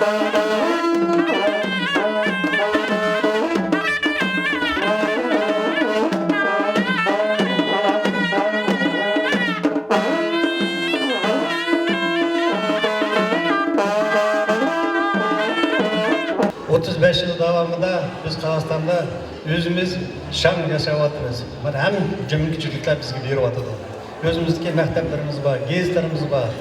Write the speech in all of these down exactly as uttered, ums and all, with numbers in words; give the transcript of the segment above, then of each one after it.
ئوتتۇز بەش يىل داۋامىدا بىز قازاقىستاندا ئۆزىمىز شاڭ ياشاۋاتىمىز. مانا ھەم جۈملە كىچىكلىكلەر بىزگە بېرىۋاتىدۇ. ئۆزىمىزدىكى مەكتەپلىرىمىز بار، گېزىتلىرىمىز بار.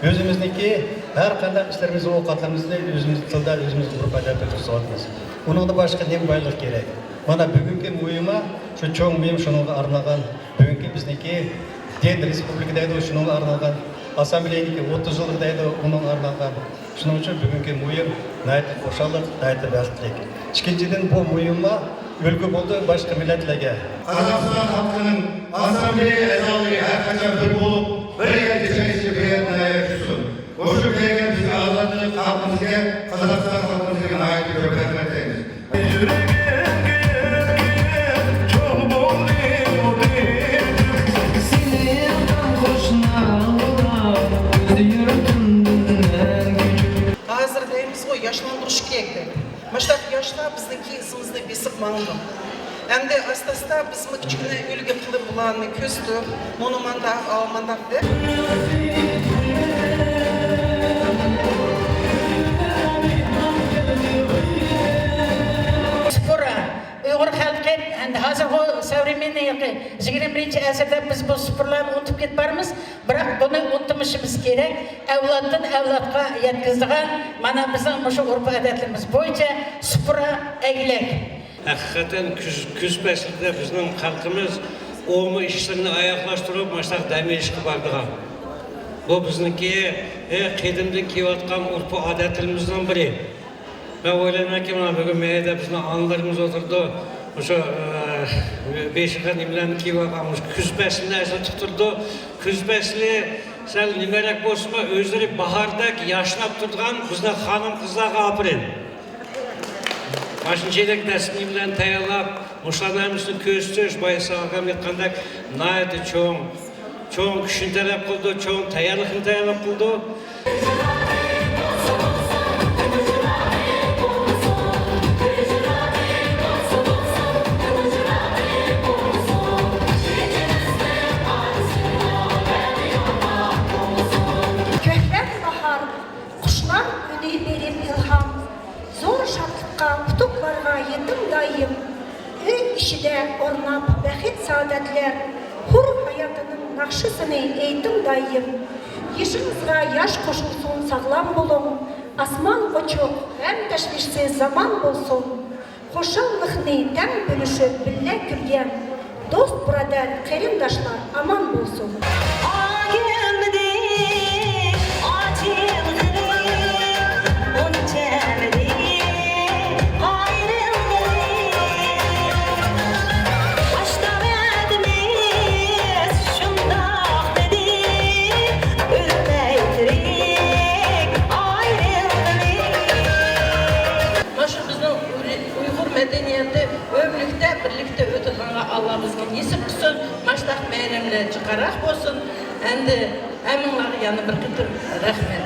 ئۆزىمىزنىڭكى ھەر قانداق ئىشلىرىمىزنى، ئوقەتلىرىمىزنى ئۆزىمىز تىلدا، ئۆزىمىز ئۇرۇپ ئادەتتە تۇتۇۋاتىمىز. ئۇنىڭدا باشقا نېمە بايلىق كېرەك؟ مانا بۈگۈنكى مۇھىمى شۇ چوڭ مۇھىم شۇنىڭغا ئارنالغان، بۈگۈنكى بىزنىڭكى دىن رېسپۇبلىكا دەيدۇ، شۇنىڭغا ئارنالغان، ئاسسامبلېيىنىڭكى ئوتتۇز يىللىقى دەيدۇ، ئۇنىڭغا ئارنالغان. شۇنىڭ ئۈچۈن بۈگۈنكى مۇھىم ناھايىتى خۇشاللىق، ناھايىتى بەختلىك. ئىككىنچىدىن، بۇ مۇھىملار ئۈلگە بولدى باشقا مىللەتلەرگە. قازاقىستان خەلقىنىڭ ئاسسامبلېيە ئەزالىرى ھەر قاچان بىر بولۇپ، بىر يەردە چاي ئىچىپ، ھايات ناھايەت كۈتسۇن. قوشۇپ كەلگەن بىزگە ئازادلىق خەلقىمىزگە، قازاقىستان خەلقىمىزگە ناھايىتى كۆپ رەھمەت دەيمىز. يۈرىكىمگە يەتكەن چوغ بولدى ئۇ دېيىپ. سېنى ئاڭلىغان قوشناڭلار ئۆز يۇرتۇمدىن مەن كۆچۈپ. ھازىر دەيمىزغۇ، ياشلاندۇرۇش كېرەك دەپ. ماشۇنداق ياشلار بىزنىڭكى ئىزىمىزنى بېسىپ ماڭىدۇ. ئەمدى ئاستا-ئاستا بىزمۇ كىچىككىنە ئۈلگە قىلىپ بۇلارنى كۆرسىتىپ، مۇنۇ مانداق، ئاۋۇ مانداق دەپ. سۇپرا، ئۇيغۇر خەلقى، ئەمدى ھازىرغۇ سەۋرىمىننىڭ يىگىرمە بىرىنچى ئەسىردە بىز بۇ سۇپرىلارنى ئۇنتۇپ كېتىپ بارىمىز. بىراق بۇنى ئۇنتۇمىشىمىز كېرەك. ئەۋلادتىن ئەۋلادقا يەتكۈزىدىغان مانا بىزنىڭ مۇشۇ ئۇرپ-ئادەتلىرىمىز بويىچە سۇپرا ئەگلەك. ھەقىقەتەن كۈز، كۈز پەسلىدە بىزنىڭ خەلقىمىز ئومۇ ئىشلىرىنى ئاياغلاشتۇرۇپ، ماشۇنداق دەم ئېلىشقا بارىدىغان. بۇ بىزنىڭكى، ئە، قەدىمدىن كېلىۋاتقان ئۇرپ-ئادەتلىرىمىزنىڭ بىرى. مەن ئويلايمەنكى، مانا بۈگۈن مەيدە بىزنىڭ ئانىلىرىمىز ئولتۇرىدۇ. مۇشۇ، ئە، بېشىغا نېمىلەرنى كىيىۋالغان، مۇشۇ كۈز پەسلىنى ئەسلىتىپ تۇرىدۇ. كۈز پەسلى سەل نېمىرەك بولسىمۇ، ئۆزلىرى باھاردەك ياشناپ تۇرىدىغان بىزنىڭ خانىم-قىزلارغا ئاپىرىن. ماشۇنچىلىك دەسسىنى بىلەن تەييارلاپ، مۇشۇلارنىڭ ھەممىسىنى كۆرسىتىش، بايا ئاغام ئېيتقاندەك، ناھايىتى چوڭ، چوڭ كۈچنى تەلەپ قىلىدۇ، چوڭ تەييارلىقنى تەلەپ قىلىدۇ. كۆكلەر باھار، قۇشلار ئۈنى بېرىپ ئىلھام. زور شادلىققا، ئۇتۇقلارغا يېتىڭ دائىم. ئۆي ئىچىدە ئورناپ بەخت-سائادەتلەر، ھۇر ھاياتىنىڭ ناخشىسىنى ئېيتىڭ دائىم. يېشىڭىزغا ياش قوشۇلسۇن، ساغلام بولۇڭ. ئاسمان ئوچۇق، غەم تەشۋىشسىز زامان بولسۇن. خۇشاللىقنى تەڭ بۆلۈشۈپ، بىللە كۈلگەن دوست، بۇرادەر، قېرىنداشلار ئامان بولسۇن. ئايرىلدى، ئاچىلغىلى، ئۇنچەمدى ئايرىلغىلى. باشتا بەردىمىز شۇنداق دېدى، ئۆلمەي تىرىك ئايرىلغىلى. مانا شۇ بىزنىڭ ئۇيغۇر مەدەنىيىتى ئۆملۈكتە بىرلىكتە ئۆتىدىغانغا ئاللا بىزگە نېسىپ قىلسۇن. ماشۇنداق مەيرەملەر جىقراق بولسۇن. ئەمدى ھەممىڭلارغا يەنە بىر قېتىم رەھمەت.